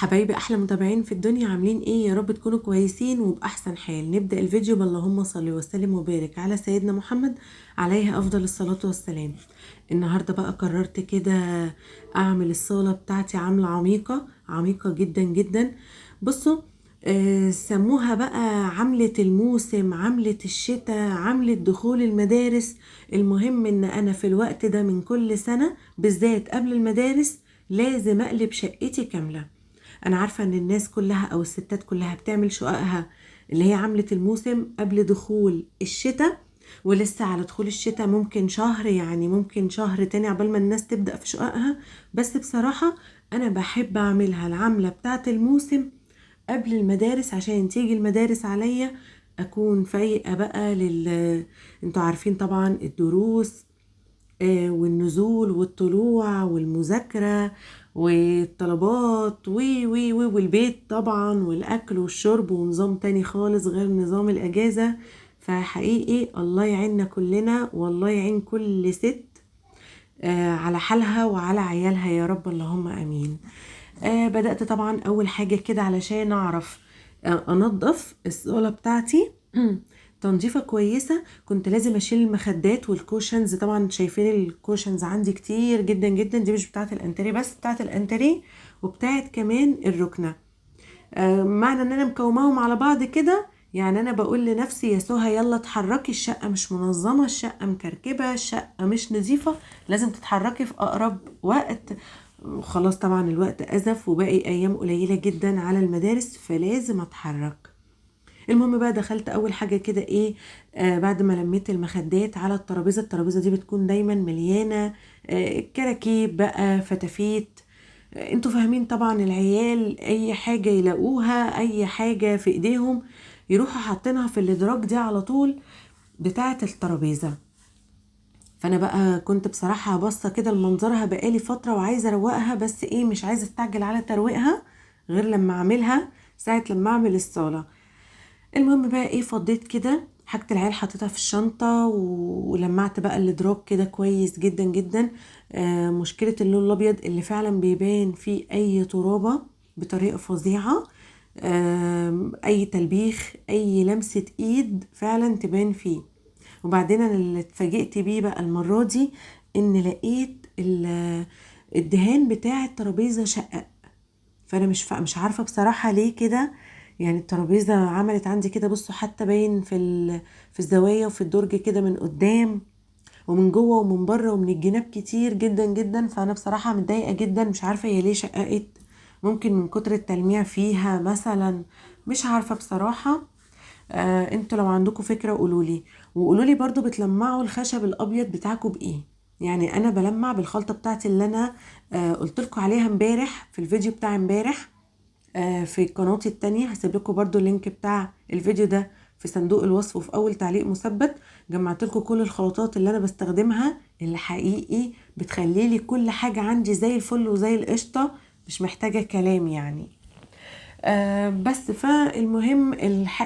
حبايبي احلى متابعين في الدنيا، عاملين ايه؟ يا رب تكونوا كويسين وباحسن حال. نبدا الفيديو باللهم صل وسلم وبارك على سيدنا محمد عليه افضل الصلاة والسلام. النهارده بقى قررت كده اعمل الصاله بتاعتي عامله عميقة عميقة جدا جدا. بصوا سموها بقى عملة الموسم، عملة الشتاء، عملة دخول المدارس. المهم ان انا في الوقت ده من كل سنة بالذات قبل المدارس لازم اقلب شقتي كاملة. انا عارفة ان الناس كلها او الستات كلها بتعمل شققها اللي هي عملة الموسم قبل دخول الشتاء، ولسه على دخول الشتاء ممكن شهر، يعني ممكن شهر تاني عقبال ما الناس تبدأ في شققها. بس بصراحة انا بحب اعملها العملة بتاعة الموسم قبل المدارس عشان تيجي المدارس عليا اكون فايقة بقى انتوا عارفين طبعا الدروس والنزول والطلوع والمذاكرة والطلبات وي وي وي والبيت طبعا والاكل والشرب ونظام تاني خالص غير نظام الاجازة. فحقيقي الله يعيننا كلنا، والله يعين كل ست على حالها وعلى عيالها يا رب، اللهم امين. بدأت طبعا اول حاجة كده علشان اعرف انظف الصالة بتاعتي تنظيفة كويسة، كنت لازم اشيل المخدات وال cushions. طبعا شايفين ال cushions عندي كتير جدا جدا، دي مش بتاعة الانتريه بس، بتاعة الانتريه وبتاعة كمان الركنة. معنى ان انا مكوماهم على بعض كده، يعني انا بقول لنفسي يا سهى يلا اتحركي، الشقة مش منظمة، الشقة مكركبة، الشقة مش نظيفة، لازم تتحركي في اقرب وقت. خلاص طبعا الوقت ازف وباقي ايام قليلة جدا على المدارس، فلازم اتحرك. المهم بقى دخلت اول حاجة كده ايه، بعد ما لميت المخدات على الترابيزة. الترابيزة دي بتكون دايما مليانة كراكيب بقى، فتافيت، انتوا فاهمين طبعا العيال اي حاجة يلاقوها، اي حاجة في ايديهم يروحوا حاطينها في الادراج دي على طول بتاعة الترابيزة. فانا بقى كنت بصراحة باصة كده لمنظرها بقالي فترة وعايزة اروقها، بس ايه مش عايزة استعجل على ترويقها غير لما اعملها ساعة لما اعمل الصالة. المهم بقى ايه، فضيت كده حاجة العيال حطيتها في الشنطة ولمعت بقى الادراج كده كويس جدا جدا. مشكلة اللون الابيض اللي فعلا بيبان فيه اي ترابة بطريقة فظيعة، اي تلبيخ، اي لمسة ايد فعلا تبان فيه. وبعدين انا اللي اتفاجئت بيه بقى المرة دي ان لقيت الدهان بتاع الترابيزة شقق. فانا مش عارفة بصراحة ليه كده، يعني الترابيزة عملت عندي كده. بصوا حتى باين في الزوايا وفي الدرج كده من قدام ومن جوه ومن بره ومن الجناب كتير جدا جدا. فانا بصراحة متضايقة جدا، مش عارفة هي ليه شققت، ممكن من كتر التلميع فيها مثلا، مش عارفة بصراحة. انتوا لو عندكم فكرة قولولي، وقولولي برضو بتلمعوا الخشب الابيض بتاعكم بايه. يعني انا بلمع بالخلطة بتاعتي اللي انا قلتلكوا عليها امبارح في الفيديو بتاع امبارح، في قناتي التانية. هسيب لكم برضو ال link بتاع الفيديو ده في صندوق الوصف وفي اول تعليق مثبت. جمعت لكم كل الخلطات اللي انا بستخدمها اللي حقيقي بتخلي لي كل حاجة عندي زي الفل وزي القشطة، مش محتاجة كلام يعني. بس فالمهم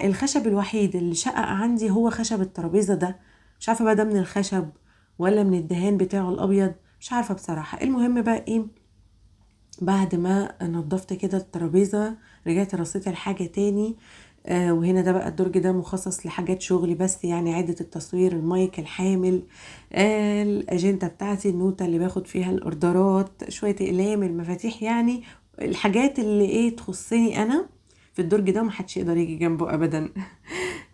الخشب الوحيد اللي شقق عندي هو خشب الترابيزة ده، مش عارفة بقى ده من الخشب ولا من الدهان بتاعه الابيض، مش عارفة بصراحة. المهم بقى ايه، بعد ما نظفت كده الترابيزة رجعت رصيت الحاجة تاني. وهنا ده بقى الدرج ده مخصص لحاجات شغلي بس، يعني عدة التصوير، المايك الحامل، الأجندة بتاعتي، النوتة اللي باخد فيها الأوردرات، شوية أقلام، المفاتيح، يعني الحاجات اللي ايه تخصني أنا في الدرج ده ومحدش يقدر يجي جنبه أبدا.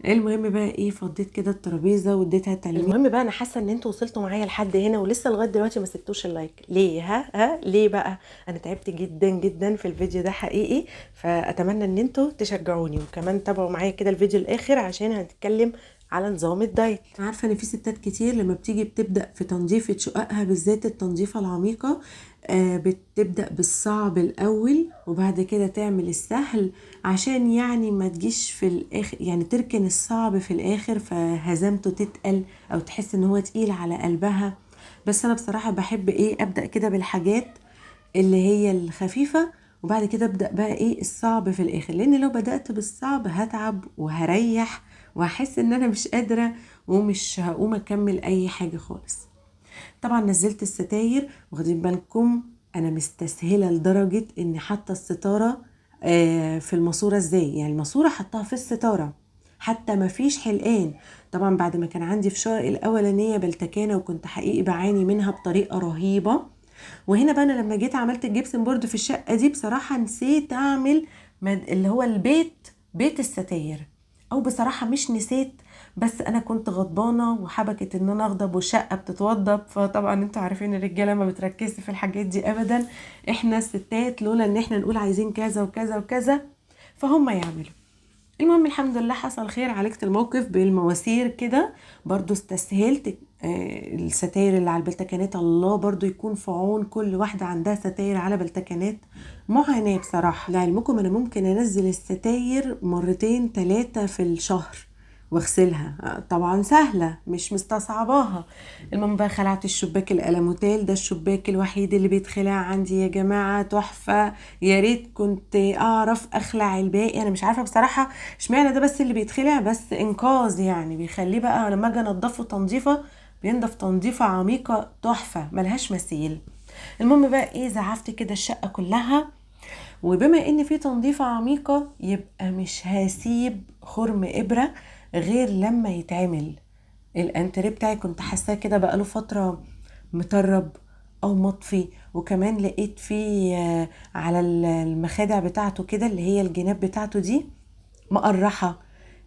المهم بقى ايه، فضيت كده الترابيزة واديتها التلميع. المهم بقى انا حاسه ان انتوا وصلتوا معايا لحد هنا ولسه لغاية دلوقتي ما سبتوش ال like، ليه؟ ها ليه بقى؟ انا تعبت جدا جدا في الفيديو ده حقيقي، فاتمنى ان انتوا تشجعوني وكمان تابعوا معايا كده الفيديو الاخر عشان هنتكلم على نظام الدايت. عارفه ان في ستات كتير لما بتيجي بتبدا في تنظيفه شققها بالذات التنظيفه العميقة، بتبدا بالصعب الاول وبعد كده تعمل السهل عشان يعني ما تجيش في الاخر، يعني تركن الصعب في الاخر فهزمته تتقل او تحس ان هو تقيل على قلبها. بس انا بصراحة بحب ايه ابدا كده بالحاجات اللي هي الخفيفة وبعد كده ابدا بقى ايه الصعب في الاخر، لان لو بدات بالصعب هتعب وهريح وهحس ان انا مش قادرة ومش هقوم اكمل اي حاجة خالص. طبعا نزلت الستاير، واخدين بالكم انا مستسهله لدرجة ان حتى الستارة في الماسورة ازاي. يعني الماسورة حطها في الستارة حتى ما فيش حلقان. طبعا بعد ما كان عندي في شقق الاولانية بلتكانه وكنت حقيقي بعاني منها بطريقة رهيبة. وهنا بقى انا لما جيت عملت ال gypsum board في الشقة دي بصراحة نسيت اعمل اللي هو البيت، بيت الستاير، او بصراحة مش نسيت، بس انا كنت غضبانه وحبكت ان انا اغضب والشقه بتتوضب. فطبعا انتوا عارفين الرجالة ما بتركزش في الحاجات دي ابدا، احنا الستات لولا ان احنا نقول عايزين كذا وكذا وكذا فهم يعملوا. المهم الحمد لله حصل خير، عالجت الموقف بالمواسير كده، برضو استسهلت الستاير اللي على البلتكانات. الله برضو يكون في عون كل واحدة عندها ستاير على بلتكانات، معاناة بصراحة. لعلمكم انا ممكن انزل الستاير مرتين 3 في الشهر واغسلها، طبعا سهلة مش مستصعباها. المهم بقى خلعت الشباك الألموتال، ده الشباك الوحيد اللي بيتخلع عندي يا جماعة، تحفة. يا ريت كنت اعرف اخلع الباقي، انا مش عارفة بصراحة اشمعنى ده بس اللي بيتخلع، بس انقاذ يعني، بيخليه بقى لما اجي انضفه تنظيفة بينضف تنظيفة عميقة تحفة ملهاش مثيل. المهم بقى ايه، زعفت كده الشقة كلها، وبما ان في تنظيفة عميقة يبقى مش هسيب خرم ابرة غير لما يتعمل. الانتريه بتاعي كنت حاساه كده بقاله فترة مطرب او مطفي، وكمان لقيت فيه على المخادع بتاعته كده اللي هي الجناب بتاعته دي مقرحة،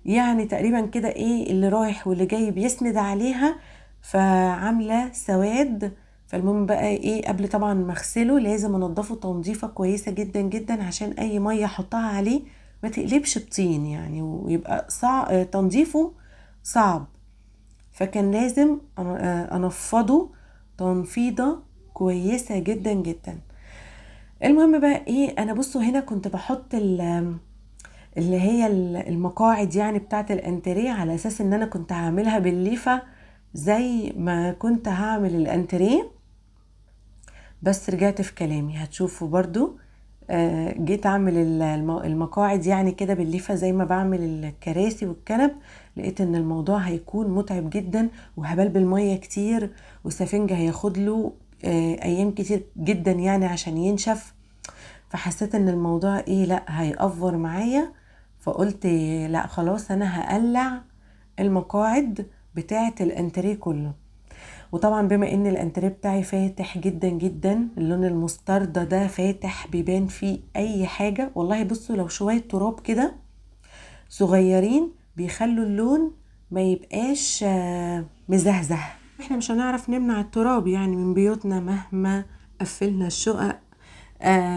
يعني تقريبا كده ايه اللي رايح واللي جاي بيسند عليها، فعاملة سواد. فالمهم بقى ايه، قبل طبعا ما اغسله لازم انضفه تنظيفة كويسة جدا جدا عشان اي مية احطها عليه ما تقلبش بطين يعني، ويبقى تنظيفه صعب. فكان لازم انفضه تنفيضة كويسة جدا جدا. المهم بقى ايه، انا بصوا هنا كنت بحط اللي هي المقاعد يعني بتاعت الانتريه، على اساس ان انا كنت هعملها بالليفة زي ما كنت هعمل الانتريه، بس رجعت في كلامي، هتشوفوا برضو. جيت اعمل المقاعد يعني كده بالليفة زي ما بعمل الكراسي والكنب، لقيت ان الموضوع هيكون متعب جدا وهبل بالمية كتير، والسفنج هياخد له ايام كتير جدا يعني عشان ينشف. فحسيت ان الموضوع ايه، لا هيأفور معايا، فقلت لا خلاص انا هقلع المقاعد بتاعة الانتريه كله. وطبعا بما ان الانتريه بتاعي فاتح جدا جدا، اللون المستردة ده فاتح بيبان فيه اي حاجة والله. بصوا لو شوية تراب كده صغيرين بيخلوا اللون ما يبقاش مزهزه. احنا مش هنعرف نمنع التراب يعني من بيوتنا مهما قفلنا الشقق،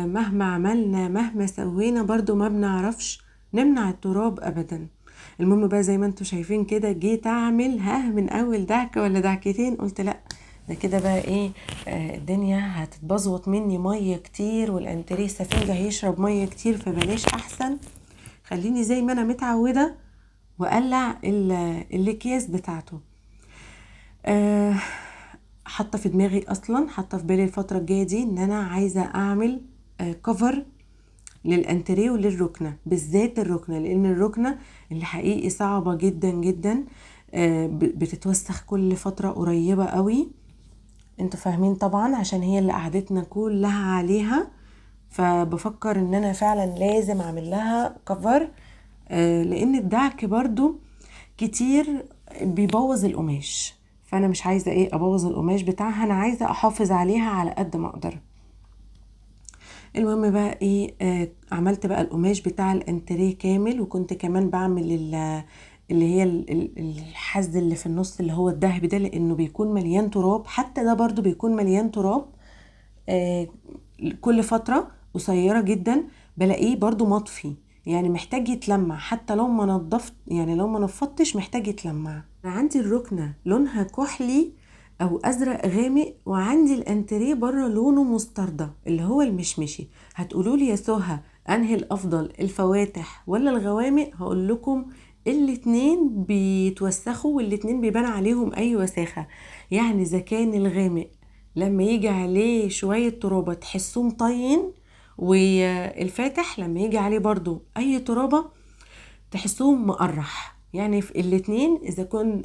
مهما عملنا مهما سوينا، برضو ما بنعرفش نمنع التراب ابدا. المهم بقى زي ما انتم شايفين كده، جيت اعمل ها من اول دعكه ولا دعكتين، قلت لا ده كده بقى ايه، الدنيا هتتبظوط مني مية كتير، والانتريه سفنجه هيشرب مية كتير، فبلاش احسن خليني زي ما انا متعوده واقلع الاكياس بتاعته. حاطه في دماغي اصلا، حاطه في بالي الفترة الجاية دي ان انا عايزه اعمل كفر للانتريه وللركنه، بالذات الركنه، لان الركنه اللي حقيقي صعبة جدا جدا، بتتوسخ كل فترة قريبه قوي، انتوا فاهمين طبعا، عشان هي اللي قعدتنا كلها عليها. فبفكر ان انا فعلا لازم اعمل لها كفر، لان الدعك برضو كتير بيبوظ القماش، فانا مش عايزه ايه ابوظ القماش بتاعها، انا عايزه احافظ عليها على قد ما اقدر. المهم بقى ايه، عملت بقى القماش بتاع الانتريه كامل، وكنت كمان بعمل اللي هي الحز اللي في النص اللي هو الذهبي ده، لانه بيكون مليان تراب، حتى ده برضو بيكون مليان تراب. كل فترة قصيرة جدا بلاقيه برضو مطفي، يعني محتاج يتلمع، حتى لو ما نظفت، يعني لو ما نفضتش محتاج يتلمع. انا عندي الركنة لونها كحلي او ازرق غامق، وعندي الانتريه بره لونه مستردة اللي هو المشمشي. هتقولوا لي يا سهى انهي الافضل، الفواتح ولا الغوامق؟ هقول لكم الاتنين بيتوسخوا والاتنين بيبان عليهم اي وساخة. يعني اذا كان الغامق لما يجي عليه شوية ترابة تحسوه مطين، والفاتح لما يجي عليه برضو اي ترابة تحسوه مقرح. يعني في الاتنين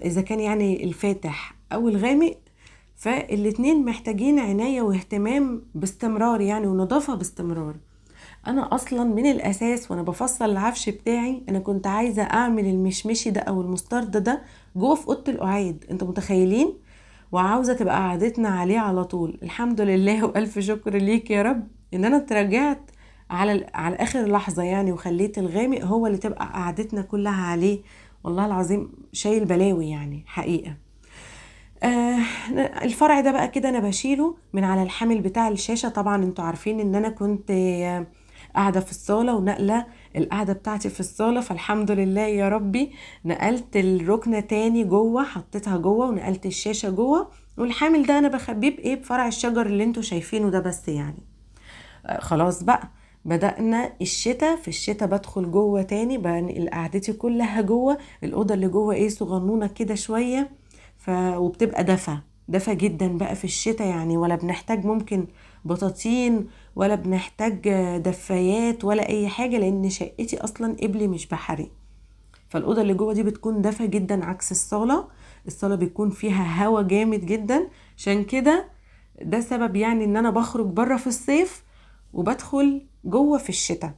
اذا كان يعني الفاتح او الغامق، فالاتنين محتاجين عناية واهتمام باستمرار يعني، ونظافة باستمرار. انا اصلا من الاساس وانا بفصل العفش بتاعي انا كنت عايزه اعمل المشمشي ده او المسترد ده جوه في اوضة القعاد، انتوا متخيلين؟ وعاوزه تبقى قعدتنا عليه على طول. الحمد لله والف شكر ليك يا رب ان انا اتراجعت على اخر لحظة يعني، وخليت الغامق هو اللي تبقى قعدتنا كلها عليه. والله العظيم شايل بلاوي يعني حقيقة. الفرع ده بقى كده انا بشيله من على الحامل بتاع الشاشة. طبعا انتوا عارفين ان انا كنت قاعدة في الصاله ونقله القعدة بتاعتي في الصاله، فالحمد لله يا ربي نقلت الركنه تاني جوه، حطيتها جوه ونقلت الشاشة جوه. والحامل ده انا بخبيه بايه؟ بفرع الشجر اللي انتوا شايفينه ده بس يعني. خلاص بقى بدأنا الشتاء. في الشتاء بدخل جوه تاني، بنقل قعدتي كلها جوه الاوضة اللي جوه، ايه صغنونه كده شوية، وبتبقى دفا دفا جدا بقى في الشتاء يعني، ولا بنحتاج ممكن بطاطين ولا بنحتاج دفايات ولا اي حاجة، لان شقتي اصلا قبلي مش بحري. فالاوضه اللي جوه دي بتكون دفا جدا عكس الصاله. الصاله بيكون فيها هوا جامد جدا، عشان كده ده سبب يعني ان انا بخرج بره في الصيف وبدخل جوه في الشتاء.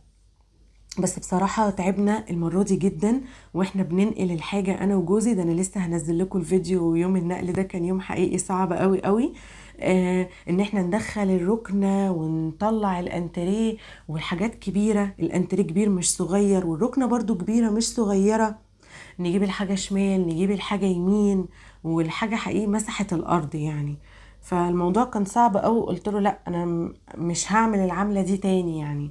بس بصراحة تعبنا المرة دي جدا واحنا بننقل الحاجة انا وجوزي. ده انا لسه هنزل لكم الفيديو يوم النقل ده، كان يوم حقيقي صعب قوي قوي. ان احنا ندخل الركنة ونطلع الانتريه والحاجات كبيرة، الانتريه كبير مش صغير، والركنة برضو كبيرة مش صغيرة، نجيب الحاجة شمال نجيب الحاجة يمين، والحاجة حقيقي مسحت الارض يعني. فالموضوع كان صعب قوي. قلت له لا انا مش هعمل العملة دي تاني يعني.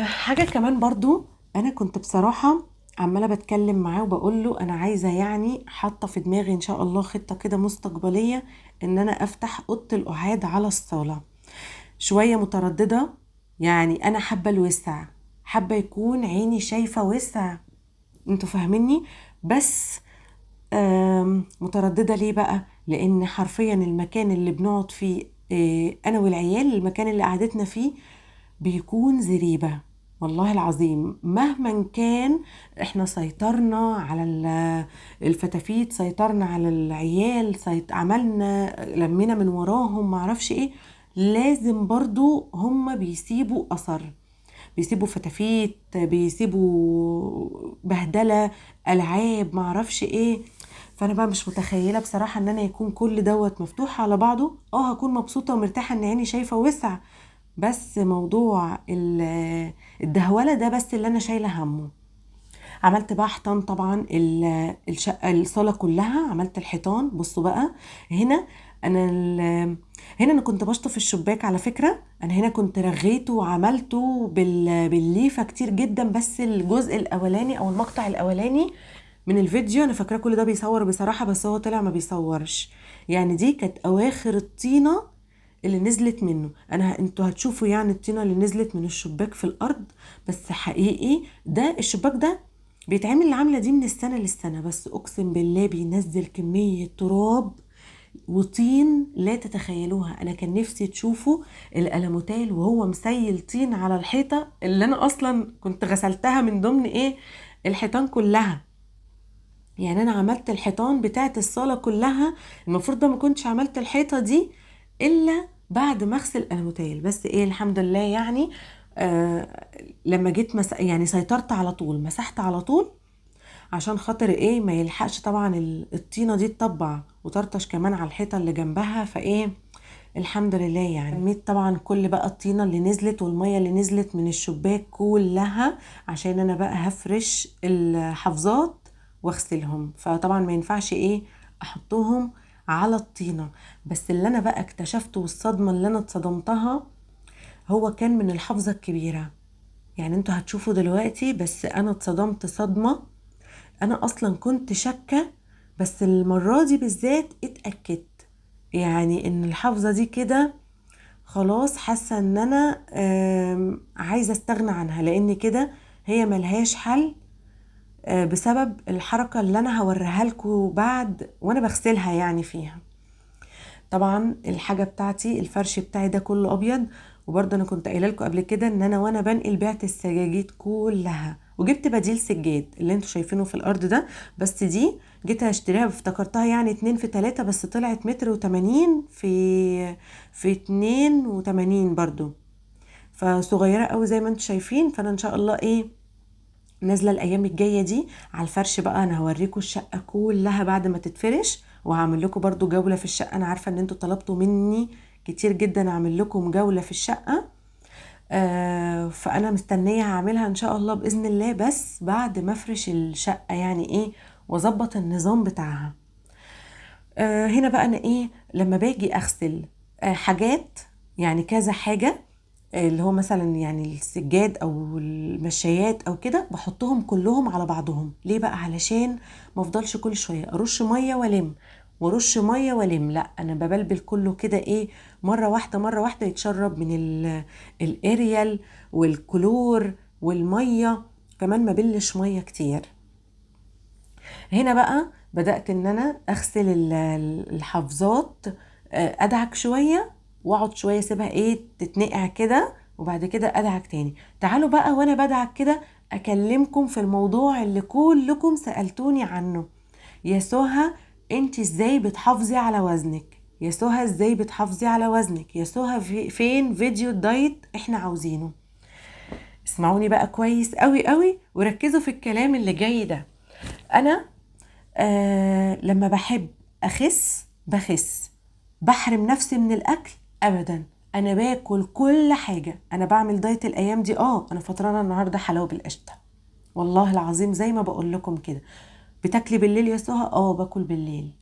حاجة كمان برضو أنا كنت بصراحة عمالة بتكلم معاه وبقول له أنا عايزة يعني حاطة في دماغي إن شاء الله خطة كده مستقبلية إن أنا أفتح أوضة القعاد على الصالة. شوية مترددة يعني، أنا حابة الوسع، حابة يكون عيني شايفة وسع، انتوا فاهميني؟ بس مترددة ليه بقى؟ لأن حرفيا المكان اللي بنقعد فيه أنا والعيال، المكان اللي قعدتنا فيه بيكون زريبة والله العظيم. مهما كان احنا سيطرنا على الفتافيت، سيطرنا على العيال، عملنا لمينا من وراهم معرفش ايه، لازم برضو هم بيسيبوا اثر، بيسيبوا فتافيت، بيسيبوا بهدلة، العاب، معرفش ايه. فانا بقى مش متخيلة بصراحة ان انا يكون كل دوت مفتوح على بعضه. هكون مبسوطة ومرتاحة ان عيني شايفة وسع، بس موضوع الدهولة ده بس اللي انا شايلة همه. عملت بقى حيطان طبعا الشقة الصالة كلها، عملت الحيطان. بصوا بقى هنا انا هنا انا كنت بشطف الشباك على فكرة، انا هنا كنت رغيته وعملته بالليفة كتير جدا، بس الجزء الاولاني او المقطع الاولاني من الفيديو انا فاكرة كل ده بيصور بصراحة، بس هو طلع ما بيصورش يعني. دي كانت اواخر الطينة اللي نزلت منه. انتوا هتشوفوا يعني الطينة اللي نزلت من الشباك في الارض، بس حقيقي ده الشباك ده بيتعمل العملة دي من السنة للسنة، بس اقسم بالله بينزل كمية تراب وطين لا تتخيلوها. انا كان نفسي تشوفوا الالموتال وهو مسيل طين على الحيطة اللي انا اصلا كنت غسلتها من ضمن ايه الحيطان كلها يعني. انا عملت الحيطان بتاعت الصالة كلها، المفروض ده ما كنتش عملت الحيطة دي الا بعد ما اغسل الالموتال، بس ايه الحمد لله يعني. لما جيت يعني سيطرت على طول، مسحت على طول عشان خاطر ايه ما يلحقش طبعا الطينه دي تطبع وطرطش كمان على الحيطة اللي جنبها. فايه الحمد لله يعني. لميت طبعا كل بقى الطينه اللي نزلت والمية اللي نزلت من الشباك كلها، عشان انا بقى هفرش الحافظات واغسلهم، فطبعا ما ينفعش ايه احطهم على الطينه. بس اللي انا بقى اكتشفته والصدمه اللي انا اتصدمتها هو كان من الحافظة الكبيرة يعني، انتوا هتشوفوا دلوقتي، بس انا اتصدمت صدمة. انا اصلا كنت شاكه، بس المرة دي بالذات اتاكدت يعني ان الحافظة دي كده خلاص، حاسه ان انا عايزه استغنى عنها، لان كده هي ملهاش حل، بسبب الحركة اللي انا هوريها لكم بعد وانا بغسلها يعني فيها. طبعا الحاجة بتاعتي الفرش بتاعي ده كله ابيض، وبرده انا كنت قايله لكم قبل كده ان انا وانا بنقل بعت السجاجيد كلها وجبت بديل سجاد اللي انتوا شايفينه في الارض ده، بس دي جيت اشتريها افتكرتها يعني 2 في 3، بس طلعت 1.80 متر في 82 برضو. فصغيره قوي زي ما انتم شايفين. فانا ان شاء الله ايه نازله الايام الجاية دي على الفرش بقى، انا هوريكم الشقة كلها بعد ما تتفرش، وهعمل لكم برضو جولة في الشقة. انا عارفه ان انتوا طلبتوا مني كتير جدا اعمل لكم جولة في الشقة، فانا مستنيه هعملها ان شاء الله باذن الله، بس بعد ما افرش الشقة يعني ايه واظبط النظام بتاعها. هنا بقى انا ايه لما باجي اغسل حاجات، يعني كذا حاجة، اللي هو مثلا يعني السجاد او المشايات او كده، بحطهم كلهم على بعضهم. ليه بقى؟ علشان ما افضلش كل شوية ارش مية والم وارش مية والم، لا انا ببلبل كله كده ايه مرة واحدة مرة واحدة، يتشرب من الاريال والكلور والمية، كمان ما بلش مية كتير. هنا بقى بدأت ان انا اغسل الحافظات، ادعك شوية واقعد شوية اسيبها ايه تتنقع كده، وبعد كده ادعك تاني. تعالوا بقى وانا بدعك كده اكلمكم في الموضوع اللي كلكم سألتوني عنه. يا سهى انت ازاي بتحافظي على وزنك؟ يا سهى ازاي بتحافظي على وزنك؟ يا سهى فين فيديو الدايت احنا عاوزينه؟ اسمعوني بقى كويس قوي قوي وركزوا في الكلام اللي جاي ده. انا لما بحب اخس بخس، بحرم نفسي من الاكل ابدا، انا باكل كل حاجة. انا بعمل دايت الايام دي، انا فطرانه النهارده حلاوة بالقشطه والله العظيم زي ما بقول لكم كده. بتاكلي بالليل يا سهى؟ باكل بالليل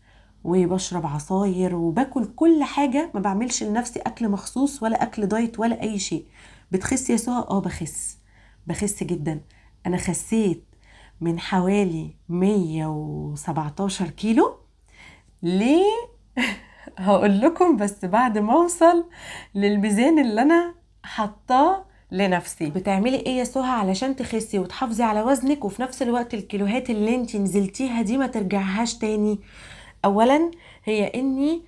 وبشرب عصاير وباكل كل حاجة، ما بعملش لنفسي اكل مخصوص ولا اكل دايت ولا اي شيء. بتخسي يا سهى؟ بخس، بخس جدا. انا خسيت من حوالي 117 كيلو. ليه؟ هقول لكم بس بعد ما اوصل للميزان اللي انا حطاه لنفسي. بتعملي ايه يا سهى علشان تخسي وتحافظي على وزنك وفي نفس الوقت الكيلوهات اللي انت نزلتيها دي ما ترجعهاش تاني؟ اولا هي اني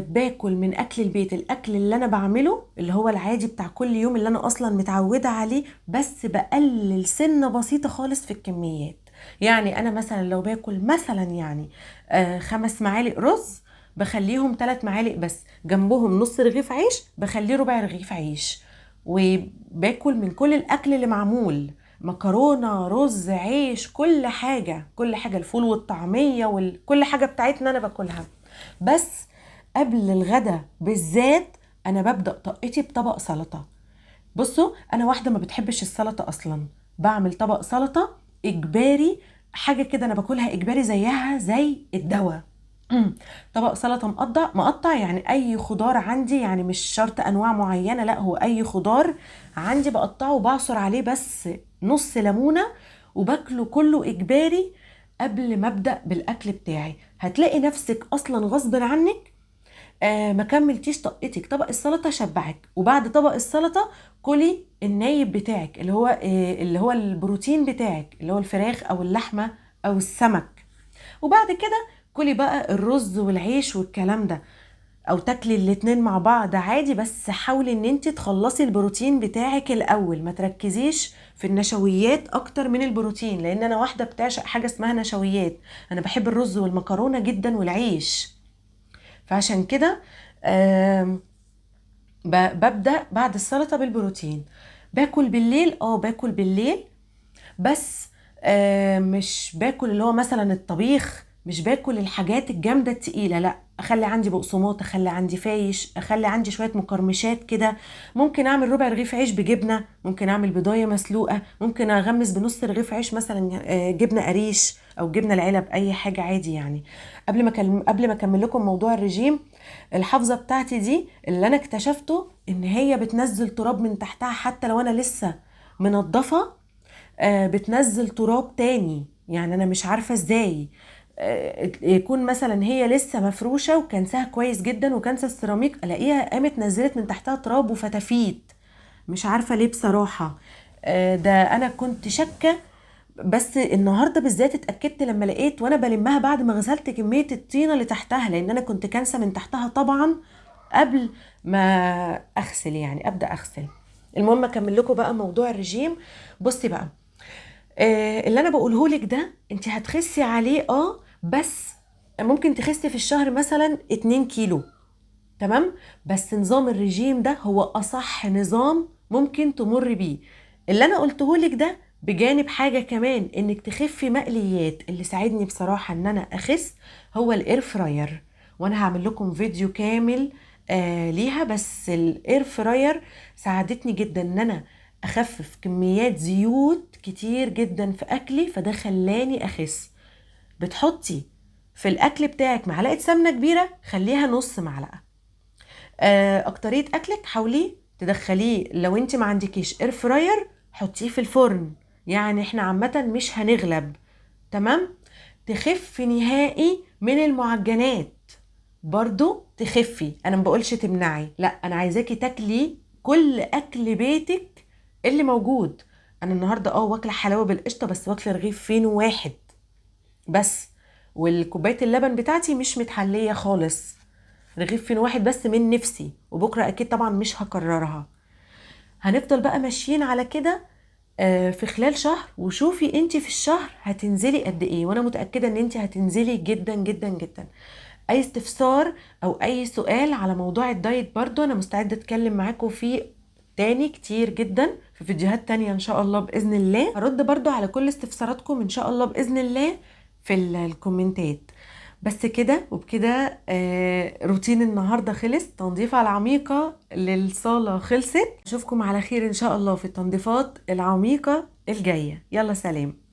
باكل من اكل البيت، الاكل اللي انا بعمله اللي هو العادي بتاع كل يوم اللي انا اصلا متعوده عليه، بس بقلل سنة بسيطة خالص في الكميات. يعني انا مثلا لو باكل مثلا 5 معالق رز، بخليهم 3 معالق بس، جنبهم نص رغيف عيش بخليه ربع رغيف عيش، وباكل من كل الاكل اللي معمول، مكرونه، رز، عيش، كل حاجة، كل حاجة، الفول والطعميه وكل حاجة بتاعتنا انا باكلها. بس قبل الغدا بالذات انا ببدا طاقتي بطبق سلطة. بصوا انا واحدة ما بتحبش السلطة اصلا، بعمل طبق سلطة اجباري، حاجة كده انا باكلها اجباري زيها زي الدواء. طبق سلطة مقطع، يعني اي خضار عندي، يعني مش شرط انواع معينة، لا هو اي خضار عندي بقطعه وبعصر عليه بس نص ليمونه، وباكله كله اجباري قبل ما ابدا بالاكل بتاعي. هتلاقي نفسك اصلا غصب عنك ما كملتيش طقتك، طبق السلطة شبعك، وبعد طبق السلطة كلي النايب بتاعك اللي هو البروتين بتاعك اللي هو الفراخ او اللحمة او السمك، وبعد كده كلي بقى الرز والعيش والكلام ده، او تاكلي الاتنين مع بعض عادي، بس حاولي ان انت تخلصي البروتين بتاعك الاول، ما تركزيش في النشويات اكتر من البروتين، لان انا واحدة بتعشق حاجة اسمها نشويات، انا بحب الرز والمكرونه جدا والعيش، فعشان كده ببدا بعد السلطة بالبروتين. باكل بالليل، باكل بالليل، بس مش باكل اللي هو مثلا الطبيخ، مش باكل الحاجات الجامدة التقيله، لا اخلي عندي بقسماط، اخلي عندي فايش، اخلي عندي شوية مقرمشات كده، ممكن اعمل ربع رغيف عيش بجبنه، ممكن اعمل بضايه مسلوقة، ممكن اغمس بنص رغيف عيش مثلا جبنه قريش او جبنه العلب، اي حاجة عادي يعني. قبل ما اكمل لكم موضوع الرجيم، الحافظة بتاعتي دي اللي انا اكتشفته ان هي بتنزل تراب من تحتها، حتى لو انا لسه منظفه، بتنزل تراب تاني، يعني انا مش عارفه ازاي. يكون مثلا هي لسه مفروشه وكنساها كويس جدا وكنسه السيراميك، الاقيها قامت نزلت من تحتها تراب وفتافيت، مش عارفه ليه بصراحة. ده انا كنت شاكه، بس النهارده بالذات اتاكدت لما لقيت وانا بلمها بعد ما غسلت كمية الطينه اللي تحتها، لان انا كنت كانسه من تحتها طبعا قبل ما اغسل، يعني ابدا اغسل. المهم اكمل لكم بقى موضوع الرجيم. بصي بقى، اللي انا بقوله لك ده انت هتخسي عليه، بس ممكن تخسي في الشهر مثلا 2 كيلو، تمام؟ بس نظام الرجيم ده هو اصح نظام ممكن تمر بيه. اللي انا قلتهولك ده بجانب حاجة كمان، انك تخفي مقليات. اللي ساعدني بصراحة ان انا اخس هو ال air fryer، وانا هعمل لكم فيديو كامل ليها. بس ال air fryer ساعدتني جدا ان انا اخفف كميات زيوت كتير جدا في اكلي، فده خلاني اخس. بتحطي في الاكل بتاعك معلقة سمنة كبيرة، خليها نص معلقة. اكترية اكلك حاولي تدخليه، لو انت ما عندكيش air fryer حطيه في الفرن، يعني احنا عامة مش هنغلب. تمام. تخفي نهائي من المعجنات برضو، تخفي. انا ما بقولش تمنعي، لا، انا عايزاكي تاكلي كل اكل بيتك اللي موجود. انا النهارده واكله حلاوة بالقشطه، بس واكله رغيف فين واحد بس، والكوبايه اللبن بتاعتي مش متحليه خالص، رغيف فين واحد بس من نفسي، وبكره اكيد طبعا مش هكررها. هنفضل بقى ماشيين على كده في خلال شهر، وشوفي انت في الشهر هتنزلي قد ايه، وانا متأكدة ان انت هتنزلي جدا جدا جدا. اي استفسار او اي سؤال على موضوع الدايت برضو انا مستعدة اتكلم معاكم فيه تاني كتير جدا في فيديوهات تانية ان شاء الله بإذن الله. هرد برضو على كل استفساراتكم ان شاء الله بإذن الله في الكومنتات. بس كده، وبكده روتين النهاردة خلص، تنظيفة العميقة للصالة خلصت. اشوفكم على خير ان شاء الله في التنظيفات العميقة الجاية. يلا سلام.